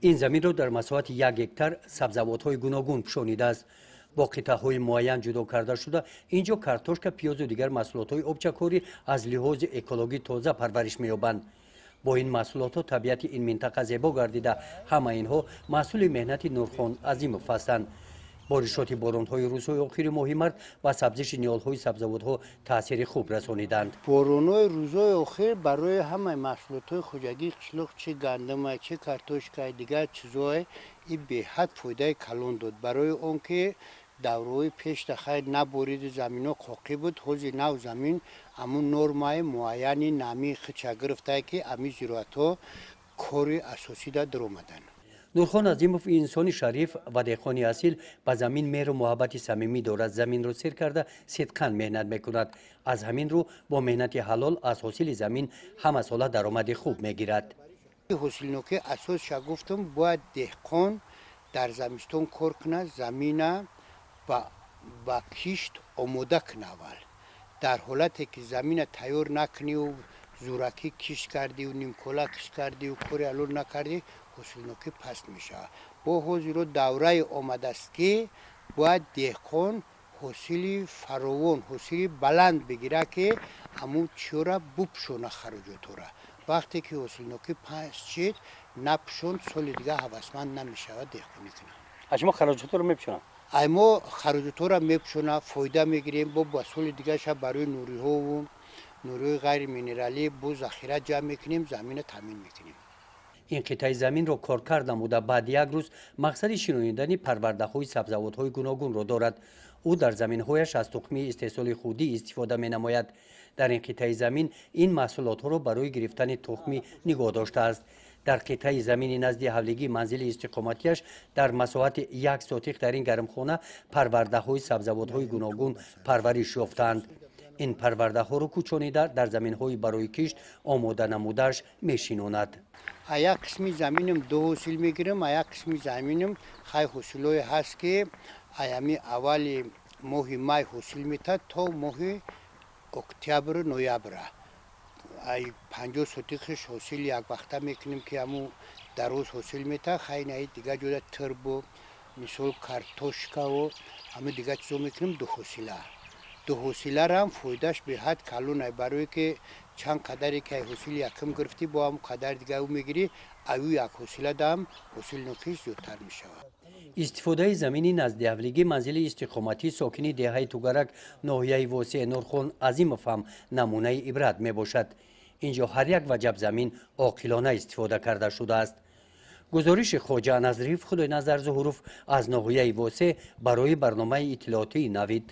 Ин заминро дар масоҳати 1 гектар сабзавотҳои гуногун пӯшонидааст. Бо қитъаҳои муайян ҷудо карда шуда, ин ҷо картошка, пиёзу дигар маҳсулотҳои обчакорӣ аз лиҳози экологӣ тоза парвариш меёбанд. Бо ин маҳсулотҳо табиати ин минтақа зебо гардида. Ҳама инҳо маҳсули меҳнати Нурхон Азимов ҳастанд. Боришоти боронҳои рӯзҳои охири моҳи март ба сабзиши ниҳолҳои сабзавотҳо таъсири хуб расониданд. Боронҳои рӯзҳои охир барои ҳамаи маҳсулотҳои хоҷагии қишлоқ, чи гандума, чи картошка, дигар чизҳое, ин беҳад фоидаи калон дод, барои он ки давраҳои пешта хайр набориду заминҳо қоқӣ буд. Ҳозир нав замин ҳамун нормаи муайяни намии худша гирифтае, ки ҳамин зироатҳо кори асосида даромаданд. Нурхон Азимов инсони шариф ва деҳқони асил, ба замин меҳру муҳаббати самимӣ дорад. Заминро сер карда, сидқан меҳнат мекунад. Аз ҳамин рӯ бо меҳнати ҳалол аз ҳосили замин ҳамасола даромади хуб мегирад. Ҳосилнокӣ асосша гуфтам, бояд деҳқон дар замистон кор кунад, замина ба кишт омода кунад аввал. Дар ҳолате ки замина тайёр накунию зӯракӣ кишт кардию нимкола кишт кардию кори ҳалол накардӣ, ҳосилнокӣ паст мешавад. Бо ҳозиро даврае омадааст, ки бояд деҳқон ҳосили фаровон, ҳосили баланд бигирад, ки ҳамун чиёра бупӯшона, хароҷотҳоро. Вақте ки ҳосилнокӣ паст шид, напӯшонд, соли дигар ҳавасманд намешавад деҳқонӣ кунад. Шумо хароҷотҳоро мепӯшонад? Ай мо хароҷотҳоро мепӯшона, фоида мегирем. Бо ба соли дигарша барои нуриҳову нуриҳои ғайриминералӣ бо захира ҷамъ мекунем, замина таъмин мекунем. Ин қитъаи заминро коркард намуда, баъди як рӯз мақсади шинонидани парвардаҳои сабзавотҳои гуногунро дорад. Ӯ дар заминҳояш аз тухмии истеҳсоли худӣ истифода менамояд. Дар ин қитъаи замин ин маҳсулотҳоро барои гирифтани тухмӣ нигоҳ доштааст. Дар қитъаи замини назди ҳавлигии манзили истиқоматиаш дар масоҳати 1 сотих дар ин гармхона парвардаҳои сабзавотҳои гуногун парвариш ёфтаанд. Ин парвардаҳоро кӯчонида, дар заминҳои барои кишт омода намудааш мешинонад. А як қисми заминам ду ҳосил мегирам, а як қисми заминам хай ҳосилҳое ҳаст, ки аями аввали моҳи май ҳосил метад то моҳи октябру ноябра. Ай 50 сотихаш ҳосил яквақта мекунем, ки ҳамун дароз ҳосил метад. Хай наи дигар ҷода тирбу, мисол, картошкаву ҳамин дигар чизо мекунем дуҳосила. Дуҳосиларам фоидааш беҳад калонай, барое ки чанд қадаре ки ҳосили якум гирифтӣ, бо ҳамн қадар дига ӯ мегирӣ, аю як ҳосиладам ҳосилнокиш зиёдтар мешавад. Истифодаи замини наздиҳавлигӣ манзили истиқоматии сокини деҳаи Тугарак, ноҳияи Восеъ, Нурхон Азимов ҳам намунаи ибрат мебошад. Ин ҷо ҳар як ваҷаб замин оқилона истифода карда шудааст. Гузориши Хоҷа Назриф, Худойназар Зуҳуров аз ноҳияи Восеъ барои барномаи иттилоотии «Навид».